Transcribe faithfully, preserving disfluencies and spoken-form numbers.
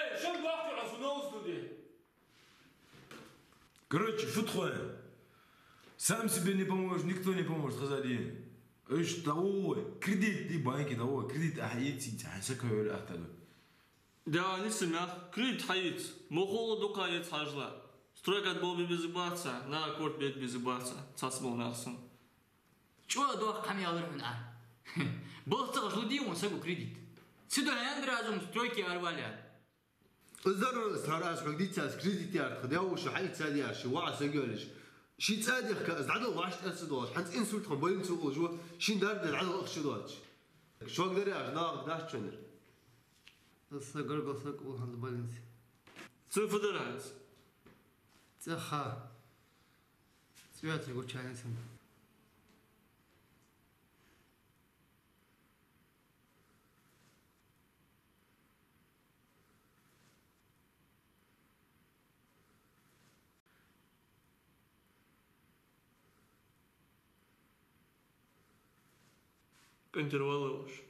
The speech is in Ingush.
Эй, шоана бахча Ӏа сона новость де. Короче, фу тхо? Сам себе не поможешь, никто не поможет, хаза дий. Уж давай, кредит де банке, давай, кредит ахьийца, хьайн саг хьавер ахтаду. Да, не сумах, кредит хьаийца, мохула дукха ец хьажала. Стройка болбе беза баца, на корт бед беза баца, цац мол нахсан. ЧӀоагӀа доккха хӀама аьлар хьона Ӏа. Балха ца гӀаш лу дий хьона саго кредит? Ца ду хьаьндра аз хьона стройке арвале. Из дар, из тхьовра аз хьога дийцар, аз кредит яр тха даь-воша хьаийца дезаш, ши воӀ саг йолаш. Ший цӀа дехка, из дӀадала вӀаштӀехьа ца доалаш, хӀанз инсульт хинна больнице волаш ва, шийна дар де дӀадала ахча доацаш. Шога дар яхаш, нахага дац шоана. Из саг гаргара саг ва хӀанз больнице. Цун фу дар хӀанз? ЦӀаьхха. ЦӀоьца гуча яьнна санна. Интервал йолаш.